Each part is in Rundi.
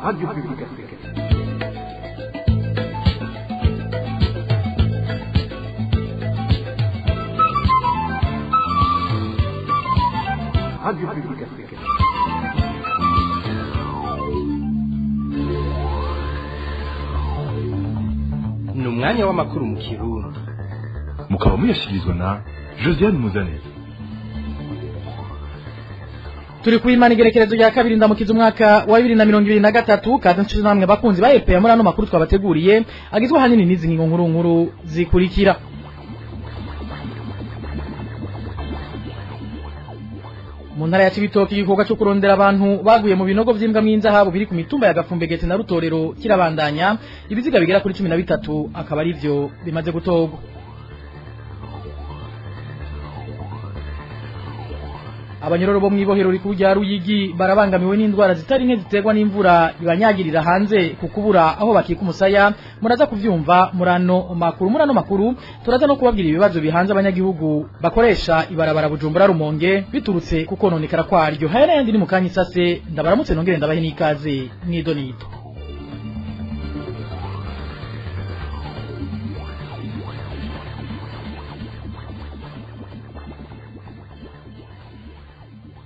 Radio Publique Africaine. Radio Publique Africaine. Ni umwanya w'amakuru mu Kirundi. Mukaba muyashyikirizwa na Josiane Muzaneza. Turi kuimana igerekerezo rya kabiri ndamukiza umwaka wa 2023. Kaze nshuti namwe bakunzi ba EP muri ano makuru twabateguriye agizwe hanini n'izi ngingo nkuru nkuru zikurikira. Mu ntara ya Cibitoke, igikorwa cyo kurondera abantu baguye mu binogo vy'imbwa mw'inzahabu biri ku mitumba ya Gafumbegete na Rutorero kirabandanya. Ibiziga bigera kuri 13 akaba ari vyo bimaze gutorwa. Abanyororo bo mwibohero rikuru rya Ruyigi barabangamiwe n'indwara zitari nke ziterwa n'imvura ibanyagirira hanze kukubura aho bakika umusaya. Muraza kuvyumva murano makuru. Murano makuru turaza no kubabwira ibibazo bihanze abanyagihugu bakoresha ibarabara Bujumbura Rumonge biturutse kukononekara kwaryo. Haya n'ayandi ni mukanya isase. Ndabaramutse nongere ndabahe n'ikaze mwidonito.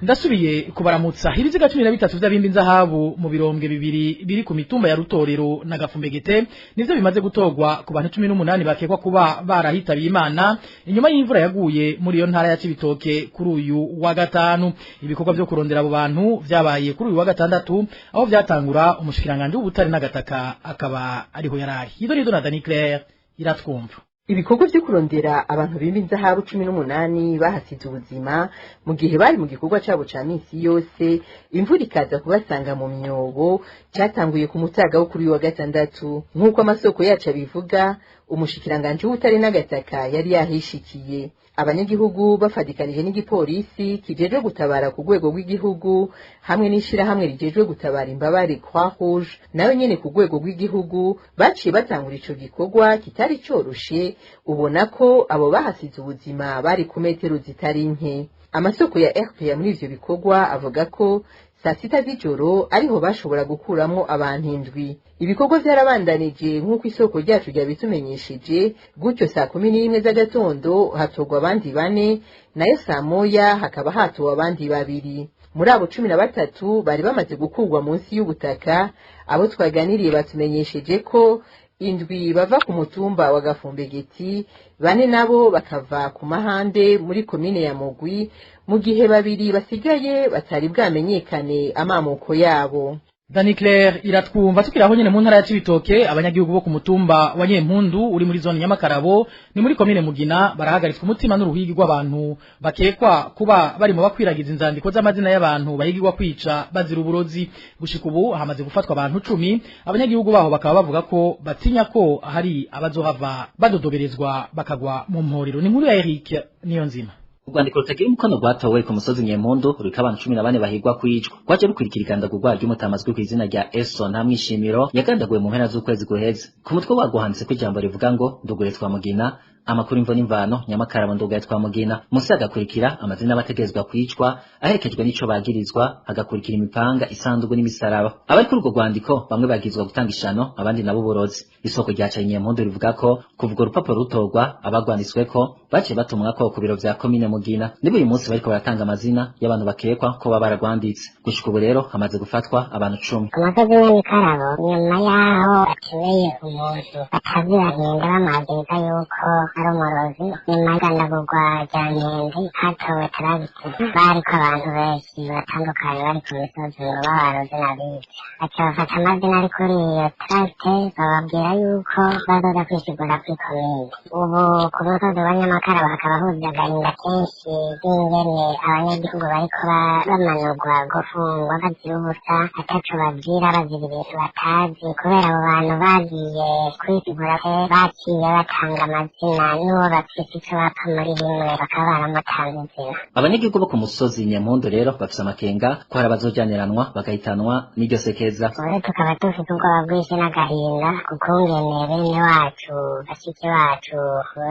Ndasubiye kubaramutsa. Ibiziga 13 vy'abimbi nzahabu mu birombwe bibiri biri ku mitumba ya Rutorero na Gafumbegete nivyo bimaze gutorwa ku bantu 18 bakekwa kuba barahitabiye Imana inyuma y'imvura yaguye muri iyo ntara ya Cibitoke kuri uyu wa gatanu. Ibikorwa vyo kurondera abo bantu vyabaye kuri uyu wa gatandatu aho vyatangura umushikiranganje w'ubutare n'agataka akaba ariho yarari. Idorido na Dani Claire iratwumva. Ibikorwa vyo kurondera abantu bimba inzahabu 18 bahasize ubuzima mu gihe bari mu gikorwa cabo ca minsi yose, imvura ikaza kubasanga mu myobo, cyatanguye ku mutaga wo kuri uyu wa gatandatu. Nk'uko amasoko yacu abivuga, umushikiranganje w'ubutare n'agataka yari yahishikiye. Abanyagihugu bafadikanije n'igipolisi kijejwe gutabara ku rwego rw'igihugu hamwe n'ishirahamwe rijejwe gutabara imbabare Croix Rouge nayo nyene ku rwego rw'igihugu baciye batangura ico gikorwa kitari coroshe, ubona ko abo bahasize ubuzima bari ku metero zitari nke. Amasoko ya RPA muri ivyo bikorwa avuga ko saa sita z'ijoro ariho bashobora gukuramwo abantu indwi. Ibikorwa vyarabandanije nk'uko isoko ryacu ryabitumenyesheje, gutyo saa 11 z'agatondo hatorwa abandi bane, nayo saa moya hakaba hatowe abandi babiri. Muri abo 13 bari bamaze gukurwa munsi y'ubutaka, abo twaganiriye batumenyesheje ko indwi bava ku mutumba wa Gafumbegeti, bane nabo bakava ku Mahande muri komine ya Mugwi, mu gihe babiri basigaye batari bwamenyekane amamuko yabo. Dani Claire iratwumva. Tukiraho nyene mu ntara ya Cibitoke, abanyagihugu bo ku mutumba wa Nyempundu uri muri zone Nyamakarabo ni muri komine Mugina barahagaritswe umutima n'uruhigi rw'abantu bakekwa kuba bari mu bakwiragiza inzandiko z'amazina y'abantu bahigirwa kwica bazira uburozi. Gushika ubu hamaze gufatwa abantu 10. Abanyagihugu baho bakaba bavuga ko batinya ko hari abazohava badodoberezwa bakagwa mu mporero. Ni nkuru ya Eric Niyonzima. Urwandiko rutagira umukono rwatowe ku musozi Nyempundu ruriko abantu 14 bahigwa kwicwa, rwaje rukurikira igandagurwa ry'umutamazwi kw'izina rya Eson Ntamwishimiro yagandaguwe mu mpera z'ukwezi guheze. Ku mutwe warwo handitseko ijambo rivuga ngo ndugure twa Mugina, amakuru imvo n'imvano Nyamakarabo ndugaye twa Mugina. Munsi hagakurikira amazina y'abategerezwa kwicwa aherekejwe n'ico bagirizwa, hagakurikira imipanga, isandugu n'imisaraba. Abari kuri urwo rwandiko bamwe bagirizwa gutanga ishano, abandi nabo uburozi. Isoko rya Nyempundu rivuga ko kuva urwo rupapuro rutorwa abagwanditsweko baciye batumwa ko ku biro vya komine Mugina. Niba uyu munsi bariko baratanga amazina y'abantu bakekwa ko baba baragwanditse. Gushika ubu rero hamaze gufatwa abantu 10. Umusozi w'Imikarabo nyuma yaho batemeye umuntu batazi bagenda bamwagiriza yuko ari umurozi, nyuma y'igandagurwa rya Nkende hatowe taragiti bariko abantu benshi batandukanye bari ku misozi ngo babarozi n'abica, baca bafata amazina ari kuri iyo taragite bababwira yuko bazoza kwisigura kuri komine. Ubu ku musozi wa Nyamakarabo hakaba huzuye agahinda kenshi b'ingene abanyagihugu bariko bamanurwa gufungwa bazira ubusa, ataco babwira, bazira ibintu batazi, kubera abo bantu bagiye kwisigura baciye batanga amazina n'uwo bafise ico bapfa muri rimwe bakaba baramutanze inzira. Abanyagihugu bo ku musozi Nyampundu rero bafise amakenga ko hari abazojaniranwa bagahitanwa n'iryo sekeza. Ubu tukaba dufite ubwoba bwinshi n'agahinda kukungene bene wacu, bashiki bacu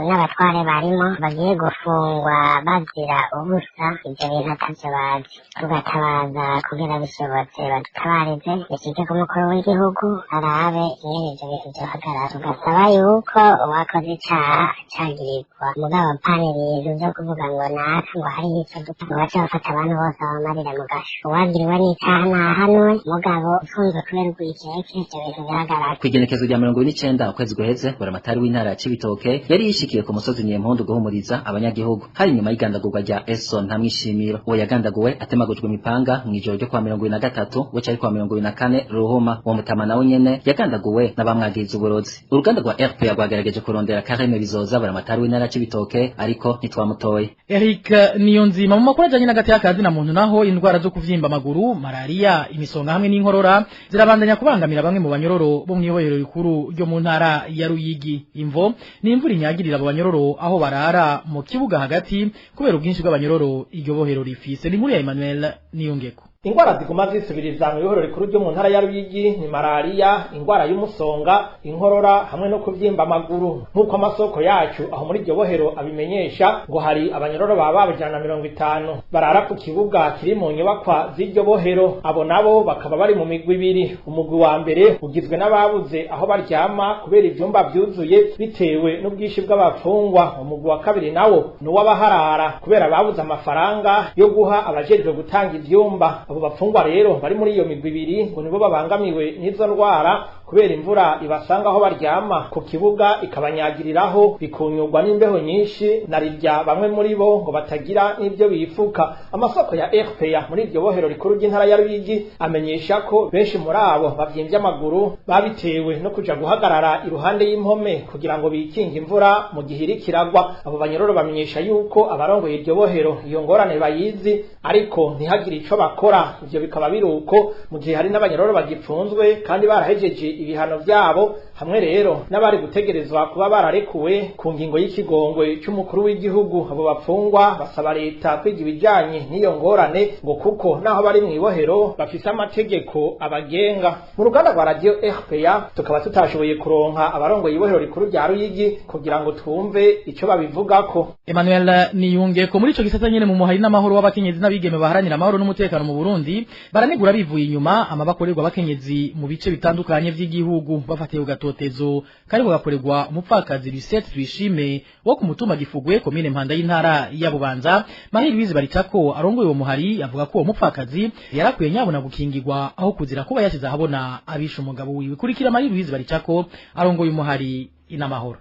n'abatware barimo bagiye gufungwa bazira ubusa, ivyo bintu atavyo bazi. Tugatabaza kugira bishobotse badutabarize, bishike ku mukuru w'igihugu arabe ingene ivyo bintu vyohagarara. Tugasaba yuko uwakoze icaha acagirirwa, mugabo apana ibintu vyo kuvuga ngo naka ngo hariho ico dupfa, ngo bace bafata abantu bose babamarira mu gasho. Uwagiriwe n'icaha nahanwe, mugabo ufunzwe kubera urwikeke, ivyo bintu bihagarara. Kw'igenekezo rya 29 ukwezi guheze, buramatari w'intara ya Cibitoke yari yishikiye ku musozi Nyempundu guhumuriza abanyagihugu. Hari inyuma y'igandagurwa rya Esson Ntamwishimiro. Uwo yagandaguwe atemagujwe imipanga mw'ijoro ryo kwa 23 we cari kwa 24 Ruhuma. Uwo mutama nawe nyene yagandaguwe n'abamwagiriza uburozi. Uruganda rwa RPA rwagerageje kurondera Kareme Bizoza, buramatari w'intara ya Cibitoke, ariko ntitwamutoye. Eric Niyonzima. Mu makuru ajanye n'agateka ka zina muntu naho, indwara zo kuvyimba amaguru, malaria, imisonga hamwe n'inkorora zirabandanya kubangamira bamwe mu banyororo bo mw'ibohero rikuru ryo mu ntara ya Ruyigi. Imvo ni imvura inyagirira abo banyororo aho barara mu kibuga hagati kubera ubwinshi bw'abanyororo iryo bohero rifise. Ni inkuru ya Emmanuel Niyongeko. Ingwara ziguma zisubiriza mu ibohero rikuru ryo mu ntara ya Ruyigi ni malaria, ingwara y'umusonga, inkorora hamwe no kuvyimba amaguru. Nk'uko amasoko yacu aho muri iryo bohero abimenyesha, ngo hari abanyororo baba 150 barara ku kibuga kiri mu nyubakwa z'iryo bohero. Abo nabo bakaba bari mu migwi ibiri. Umugwi wa mbere ugizwe n'ababuze aho baryama kubera ivyumba vyuzuye bitewe n'ubwinshi bw'abafungwa. Umugwi wa kabiri nawo ni uw'abaharara kubera babuze amafaranga yo guha abajejwe gutanga ivyumba. Abo bafungwa rero bari muri iyo migwi ibiri ngo nibo babangamiwe n'izo ndwara kubera imvura ibasanga aho baryama ku kibuga ikabanyagiriraho, bikunyurwa n'imbeho nyinshi, na rirya bamwe muri bo ngo batagira n'ibyo bifuka. Amasoko ya RPA muri iryo bohero rikuru ry'intara ya Ruyigi amenyesha ko benshi muri abo bavyimbye amaguru babitewe no kuja guhagarara iruhande y'impome kugira ngo bikinge imvura mu gihe iriko iragwa. Abo banyororo bamenyesha yuko abarongoye iryo bohero iyo ngorane bayizi, ariko ntihagire ico bakora. Ivyo bikaba biruko mu gihe hari n'abanyororo bagipfunzwe kandi barahejeje ibihano vyabo, hamwe rero n'abari gutegerezwa kuba bararekuwe ku ngingo y'ikigongwe c'umukuru w'igihugu. Abo bapfungwa basaba leta kwiga ibijanye n'iyo ngorane, ngo kuko naho bari mw'ibohero bafise amategeko abagenga. Mu ruganda rwa radio RPA tukaba tutashoboye kuronka abarongoye ibohero rikuru rya Ruyigi kugira ngo twumve ico babivugako. Emmanuel Niyungeko. Muri ico gisata nyene, mu muhari n'amahoro w'abakenyezi n'abigeme baharanira amahoro n'umutekano mu Burundi, baranegura bivuye inyuma amabakorerwa abakenyezi mu bice bitandukanye vy'igihugu, bafatiye ku gatotezo kariko gakorerwa umupfakazi Lucette Twishime wo ku mutumba Gifugwe, komine Mpanda y'intara ya Bubanza. Marie Louise Baricako arongoye uwo muhari avuga ko uwo mupfakazi yarakwiye nyabona gukingirwa aho kuzira kuba yashize ahabona abishe umugabo wiwe. Kurikira Marie Louise Baricako arongoye umuhari Inamahoro.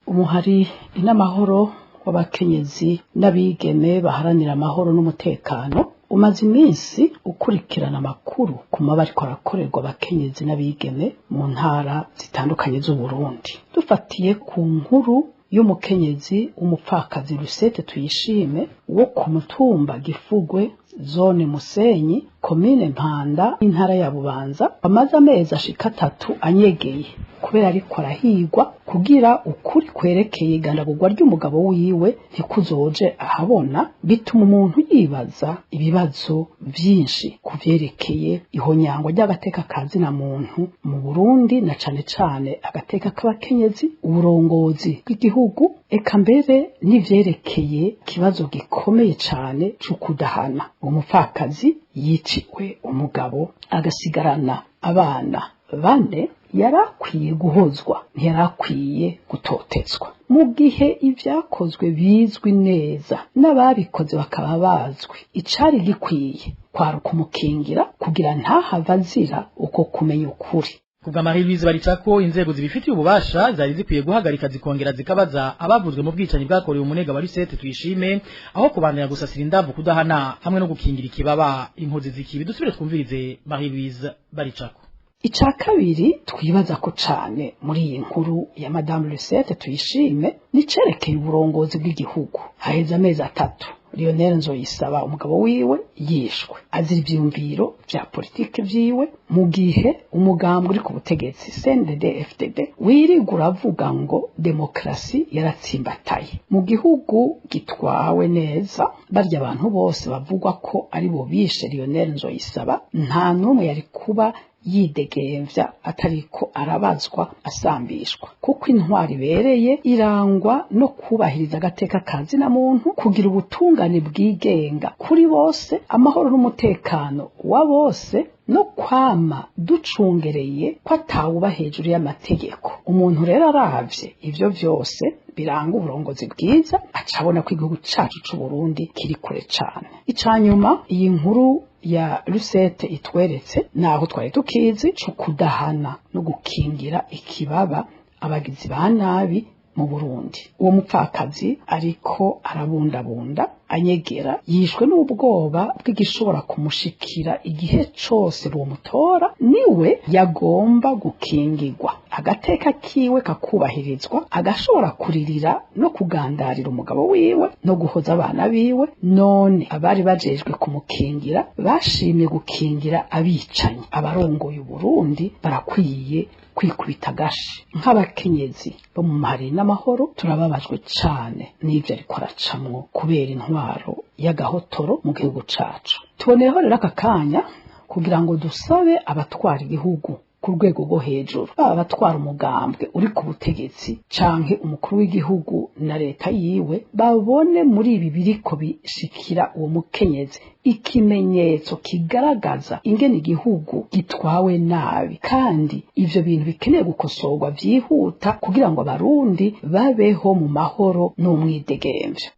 Umuhari Inamahoro w'abakenyezi n'abigeme baharanira amahoro n'umutekano umaze iminsi ukurikirana amakuru ku mabi ariko arakorerwa abakenyezi n'abigeme mu ntara zitandukanye z'Uburundi. Dufatiye ku nkuru y'umukenyezi w'umupfakazi Lucette Tuyishime wo ku mutumba Gifugwe, zone Musenyi, komine Mpanda, intara ya Bubanza, amaze amezi ashika 3 anyegeye kubera ariko arahigwa kugira ukuri kwerekeye igandagurwa ry'umugabo wiwe ntikuzoje ahabona, bituma umuntu yibaza ibibazo vyinshi kuvyerekeye ihonyangwa ry'agateka ka zina muntu mu Burundi, na cane cane agateka k'abakenyezi, uburongozi bw'igihugu, eka mbere n'ivyerekeye ikibazo gikomeye cane c'ukudahana. Umupfakazi yiciwe umugabo agasigarana abana 4 yarakwiye guhozwa, ntiyarakwiye gutotezwa. Mu gihe ivyakozwe bizwi neza n'ababikoze bakaba bazwi, icari gikwiye kwari ukumukingira kugira ntahava azira uko kumenya ukuri. Kubwa Marie Louise Baricako, inzego zibifitiye ububasha zari zikwiye guhagarika zikongera zikabaza abavuzwe mu bwicanyi bwakorewe umunega wa Lucette Tuyishime, aho kubandanya gusasira indavu, kudahana hamwe no gukingira ikibaba inkozi z'ikibi. Dusubire twumvirize Marie Louise Baricako. Ica kabiri twibaza ko cane muri iyi nkuru ya Madame Lucette Tuyishime nicerekeye uburongozi bw'igihugu. Haheze amezi 3 Lionel Nzoyisaba umugabo wiwe yishwe azira ivyiyumviro vya politike vyiwe, mu gihe umugambwe uri ku butegetsi CNDD-FDD wirigura uravuga ngo demokrasi yaratsimbataye mu gihugu gitwawe neza. Barya abantu bose bavugwa ko ari bo bishe Lionel Nzoyisaba, nta n'umwe yari kuba yidegemvya atariko arabazwa asambishwa, kuko intwari ibereye irangwa no kubahiriza agateka kazi na muntu, kugira ubutungane bwigenga kuri bose, amahoro n'umutekano wa bose, no kwama ducungereye ko atawuba hejuru y'amategeko. Umuntu rero aravye ivyo vyose biranga uburongozi bwiza, acabona ko igihugu cacu c'u Burundi kiri kure cane. Icanyuma iyi nkuru ya Lucette itweretse naho twari tukizi co kudahana no gukingira ikibaba abagizi ba nabi mu Burundi. Uwo mupfakazi ariko arabundabunda anyegera, yishwe n'ubwoba bw'igishobora kumushikira igihe cose bomutora. Niwe yagomba gukingirwa, agateka kiwe kakubahirizwa, agashobora kuririra no kugandarira umugabo wiwe no guhoza abana biwe. None abari bajejwe kumukingira bashimye gukingira abicanyi. Abarongoye Burundi barakwiye kwikubita agashi. Nk'abakenyezi bo mu mahari n'amahoro turababajwe cane n'ivyo ariko aracamwo kubera intwaro y'agahotoro mu gihugu cacu. Tuboneyeho rero aka kanya kugira ngo dusabe abatwara igihugu ku rwego rwo hejuru, baba abatwara umugambwe uri ku butegetsi canke umukuru w'igihugu na leta yiwe, babone muri ibi biriko bishikira uwo mukenyezi ikimenyetso kigaragaza ingene igihugu gitwawe nabi, kandi ivyo bintu bikeneye gukosorwa vyihuta kugira ngo abarundi babeho mu mahoro n'umwidegemvyo.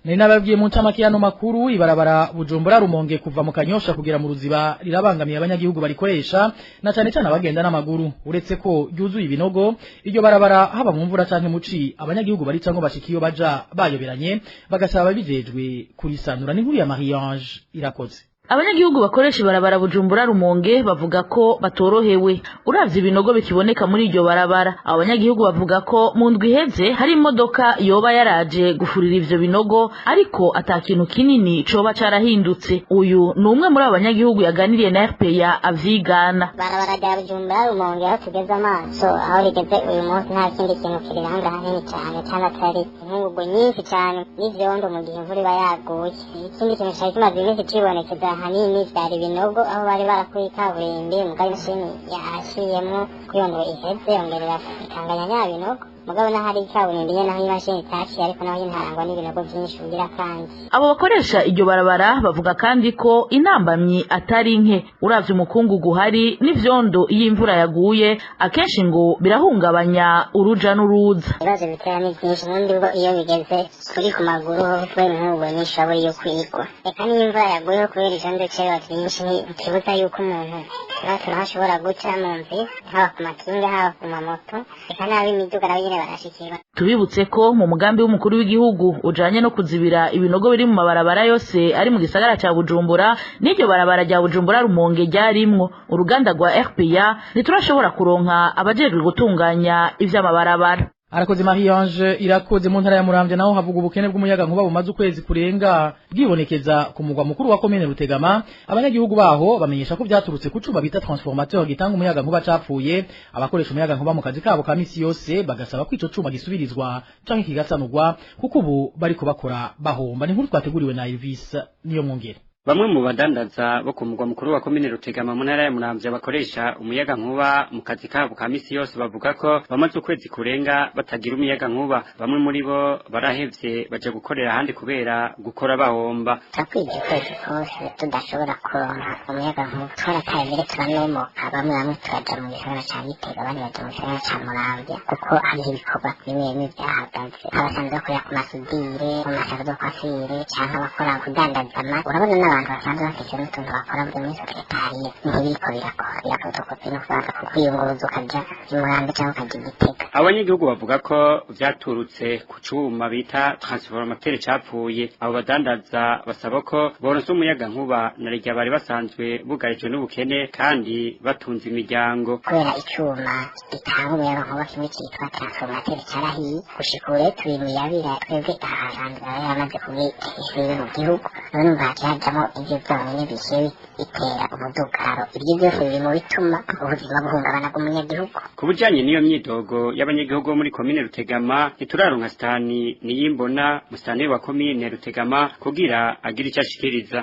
Nari nababwiye mu ncamake y'ano makuru, ibarabara Bujumbura Rumonge kuva mu Kanyosha kugera mu Ruziba rirabangamiye abanyagihugu barikoresha, na cane cane abagenda n'amaguru. Uretse ko ryuzuye ibinogo, iryo barabara haba mu mvura canke muci abanyagihugu barica ngo bashikiyo baja bayoberanye, bagasaba ababijejwe kurisanura. N'inkuru ya Marie-Ange Irakoze. Abanyagihugu bakoresha ibarabara Bujumbura Rumonge bavuga ko batorohewe uravye ibinogo bikiboneka muri iryo barabara. Abo banyagihugu bavuga ko mu ndwi iheze hari imodoka yoba yaraje gufurira ivyo binogo, ariko ata kintu kinini coba carahindutse. Uyu ni umwe muri abo banyagihugu yaganiriye na RPA avyigana. Barabara rya Bujumbura Rumonge aho tugeze amaso, aho rigeze uyu munsi nta kindi kintu kiriranga hanini cane kandi atari inkungugu nyinshi cane n'ivyondo mu gihe imvura iba yaguye. Ikindi kintu cari kimaze iminsi cibonekeza hanini vyari ibinogo, aho bari barakuye ikaburimbi, mugabo imashini yashiyemwo kuyondora iheze yongerera ikanganya nya binogo. Mugabo n'ahari ikaburimbi nyene naho imashini itaciye, ariko naho nyene harangwa n'ibinogo vyinshi ugira kandi. Abo bakoresha iryo barabara bavuga kandi ko intambamyi atari nke uravye umukungugu uhari n'ivyondo iyo imvura yaguye, akenshi ngo birahungabanya uruja n'uruza. Ibibazo bitera ni vyinshi, ubundi bwo iyo bigeze kuri ku maguru ho kubera inkungugu nyinshi waba uriyo kwigwa. Reka n'iyo imvura yaguyeho kubera ivyondo bica biba vyinshi, ntikibuza yuko umuntu turaho ashobora guca mu nzira, haba ku makinga haba ku mamoto, reka n'ab'imiduga nabo nyene barashikirwa. Tubibutse ko mu mugambi w'umukuru w'igihugu ujanye no kuzibira ibinogo biri mu mabarabara yose ari mu gisagara ca Bujumbura, n'iryo barabara rya Bujumbura Rumonge ryarimwo. Uruganda rwa RPA ntiturashobora kuronka abajejwe gutunganya ivy'amabarabara. Arakoze Marie-Ange Irakoze. Mu ntara ya Muramvya naho havuga ubukene bw'umuyaga nkuba bumaze ukwezi kurenga bwibonekeza ku mugwa mukuru wa komine Rutegama. Abanyagihugu baho bamenyesha ko vyaturutse ku cuma bita transformateur gitanga umuyaga nkuba capfuye. Abakoresha umuyaga nkuba mu kazi kabo ka misi yose bagasaba ko ico cuma gisubirizwa canke kigasanurwa, kuko ubu bariko bakora bahomba. Ni inkuru twateguriwe na Elvis niyo mwongere. Bamwe mu badandaza bo ku mugwa mukuru wa komine Rutegama mu ntara ya Muramvya bakoresha umuyaga nkuba mu kazi kabo ka misi yose bavuga ko bamaze ukwezi kurenga batagira umuyaga nkuba. Bamwe muri bo barahevye baja gukorera ahandi kubera gukora bahomba. Turakwije ukwezi kose tudashobora kuronka umuyaga nkuba, twarataye mbere turanomoka, bamwe bamwe turaja mu gisagara ca Gitega, abandi baja mu gisagara ca Muramvya, kuko hariho ibikorwa bimwe bimwe vyahagaze. Abasanzwe bakorera ku masudire, mu masaro do kwasire, canke abakora kudandaza amata, urabona abantu basanzwe bafise n'utuntu bakora buri muri sekretariye ntibiriko birakora birafotokopi no kubanza kwiyunguruza ukaja imurambi canke ukaja igitega. Abanyagihugu bavuga ko vyaturutse ku cuma bita transformateur capfuye. Abo badandaza basaba ko boronsa umuyaga nkuba na rya bari basanzwe bugarijwe n'ubukene kandi batunze imiryango. Kubera icuma gitanga umuyaga nkuba kimwe citwa transformateur carahiye, gushika ubu rero turi muyabira twebwe ahantu yari yamaze kubishyira mu gihugu, none umva haciye hajamo ivyo vyonyene biciye bitera umudugaro. Ivyo vyose biri mu bituma ubuzima buhungabana bw'umunyagihugu. Ku bijanye n'iyo myidogo y'abanyagihugu bo muri komine Rutegama, ntituraronka Sitani Niyimbona, musitanteri wa komine Rutegama, kugira agire ico ashikiriza.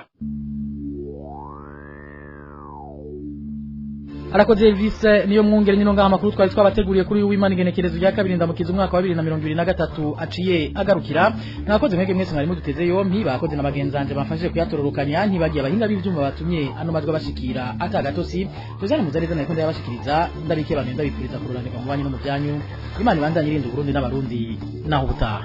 Arakoze Elvis niyo mwungere. Nyino ngaha makuru twari twabateguriye kuri uwimana igenekerezo rya kabiri ndamukiza umwaka wa 2023 aciye agarukira. Mwakoze mwege mwese mwari muduteze yompi, bakoze na bagenzanje bamfashije kuyatororokanya, ntibagiye abahinga b'ivyuma batumye ano majwi bashikira atagatosi. Tuzane muzareza na ikunda yabashikiriza, ndabike bantu ndabipuriza kururanirwa mu banyu no mu byanyu. Imana ibandanye irinda Burundi n'abarundi naho ubutaha.